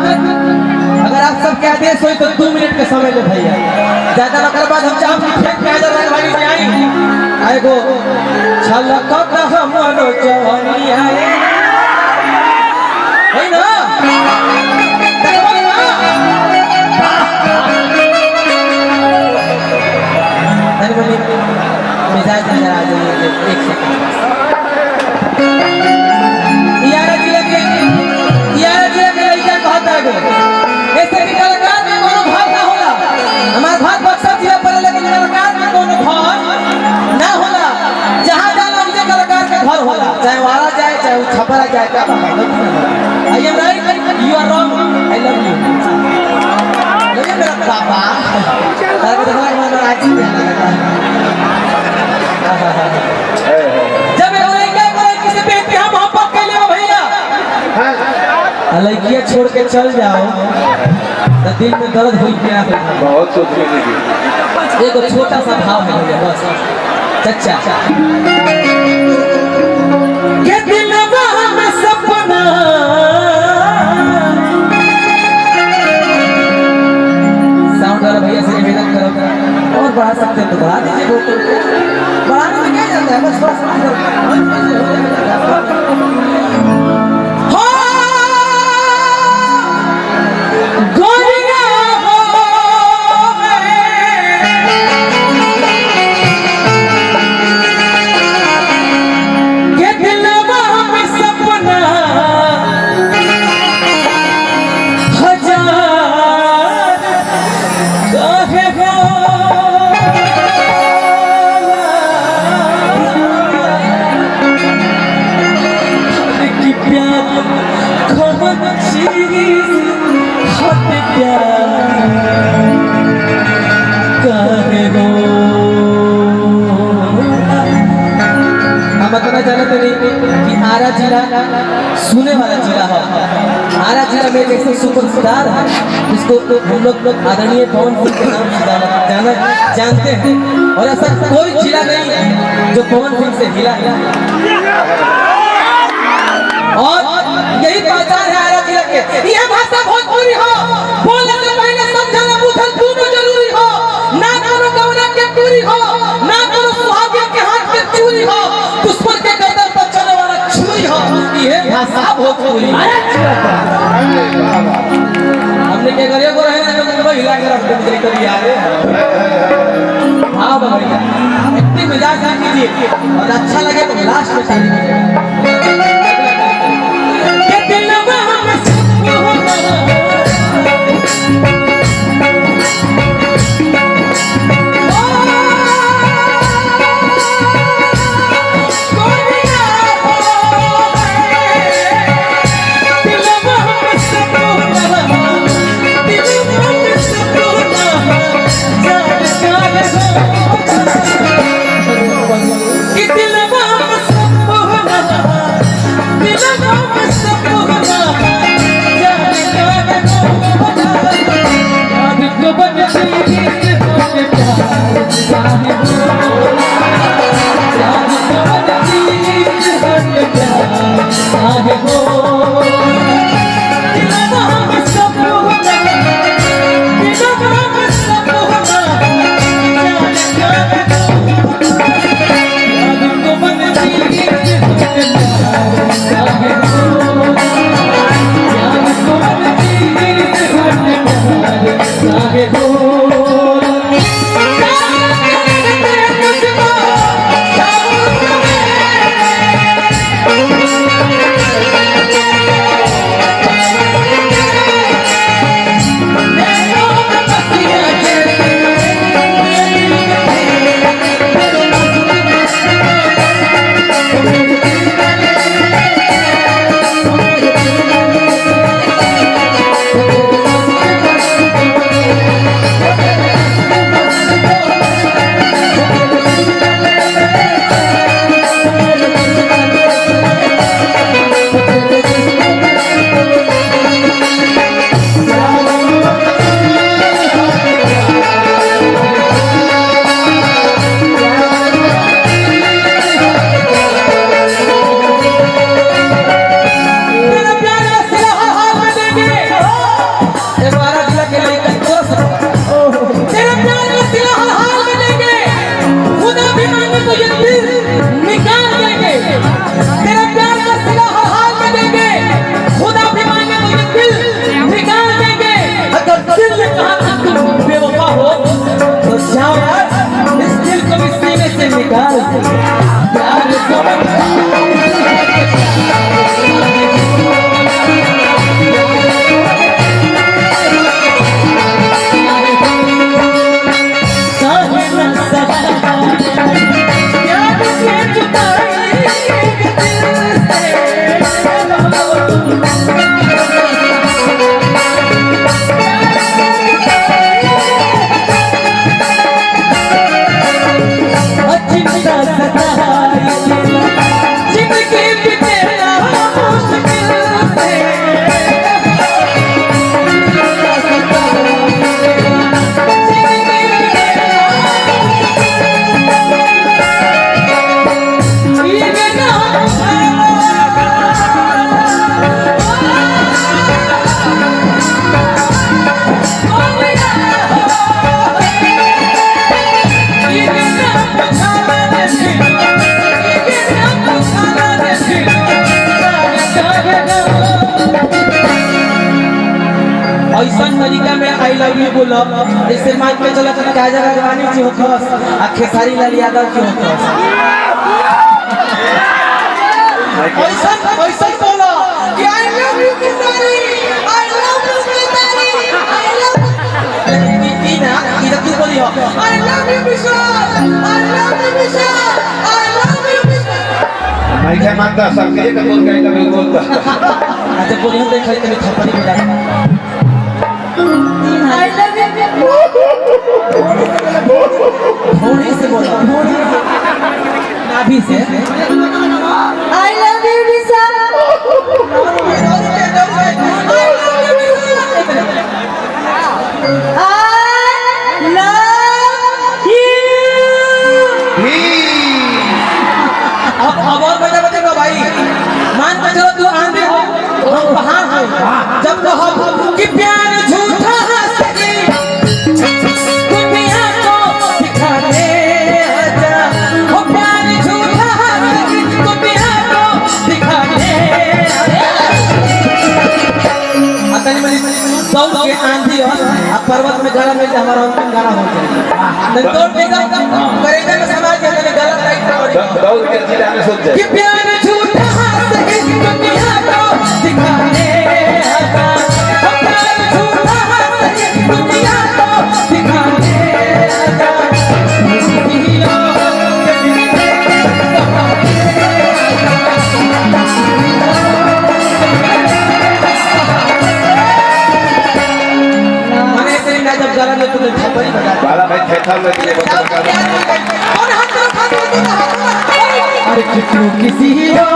मात्र अगर आप सबके आदेश हो तो 2 मिनट के समय ले भैया, ज्यादा ओकर बाद हम चाहब कि फेंक के आदर भाई से आई आएगो छलकत हमरो जवानी आए है ना, देखबो ना। तनी मनी मिजाज नजर आ जाइए, एक सेकंड। यारा जिला के, यारा जिला के लइका कहता एगो ऐसे कि कलाकार के कोनो घर ना होला। हमार घर बक्सर जिला पड़े, लेकिन कलाकार के कोनो घर ना होला। जहाँ जाला उजे कलाकार के घर होला, चाहे वारा जाए, चाहे वो छपरा जाए। क्या बात? I am right, you are wrong, I love you. लेकिन मेरा पापा तारे को देखला के मन आज ही लगा। जब एगो लइका एगो लड़की से बेइंतहा मोहब्बत कैले हो भैया, आ लड़किया छोड़ के चल जाओ तो दिल में दर्द हुई क्या होई? बहुत सोचने की। एगो छोटा सा भाव है भैया, बस चचा के दिलवा में सपना साउंड वाला भैया से निवेदन करो, और बढ़ा सकते हैं तो बढ़ा दीजिए। वो तो बढ़ाने में क्या जाता है? बस थोड़ा सा हो गोरिया हो गए के दिलवा में सपना हजार काहे हो कि प्यार कौन चीज हट प्यार काहे हो। हम इतना जानते नहीं कि आरा जिला सुने वाला जिला है। आरा जिला में एक ऐसे सुपरस्टार है जिसको हम लोग लोग आदरणीय पवन सिंह के नाम से जाना जानते हैं और ऐसा कोई जिला नहीं है जो पवन सिंह से हिला है और यही पहचान है आरा जिला के। यह भाषा भोजपुरी हो, बोलने से पहले समझना बुझल दोनों जरूरी हो। ना कोनो गौना के पूरी हो, ना कोनो सुहागिन के हाथ के चूड़ी हो, दुश्मन के गर्दन पर चले वाला छुरी हो, यह भाषा भोजपुरी। हमने के करे को रहे ना तो हिला के रख दे करी यार। हाँ भैया, इतनी मिजाज ना कीजिए और अच्छा लगे तो लास्ट में ताली बजाइए। के दिलवा में सपना गोरिया हो दिलवा में सपना, दिलवा में सपना जान जान हो कि दिलवा में सपना। ऐसा तरीका में I love you बोलब जैसे मान के चला कि काजल राघवानी जी होखस आ खेसारी लाल यादव जी होखस। ऐसा ऐसा बोलो कि I love you Khesari, I love you Khesari, I love ई ना ई तो तू बोली हो I love you Vishal, I love you Vishal, I love you Vishal. नहीं मानता सबके एक बोल के I love you बोलता। अच्छा बोली हम देख तनी थप्पड़ी बजा। I love you. थोड़ी से बोलो, थोड़ी से, नाभि से। I love you Vishal. I love you. अब और बजा बजा का भाई मान के चलो तू आंधी हो हम पहाड़ हो। जब कहो कि प्यार झूठा सके दुनिया को दिखा दे आजा, हो प्यार झूठा सके दुनिया को दिखा दे आजा। तनी मनी दौड़ के आंधी हो आ पर्वत में गला मिल जाए हमारा अंतिम गाना हो जाए। नहीं दौड़ के एकदम करेजा में समाज के तनी गलत राइट पकड़ी दौड़ के जिला में सोच जाए कि प्यार झूठा सही दुनिया को दिखा दे आजा, हो प्यार झूठा सही दुनिया को दिखा दे आजा। माने तेरी ना जब गला में तूने थप्पड़ी बजा दी। बाला भाई थैथा में के लिए बता। अरे कि तू किसी और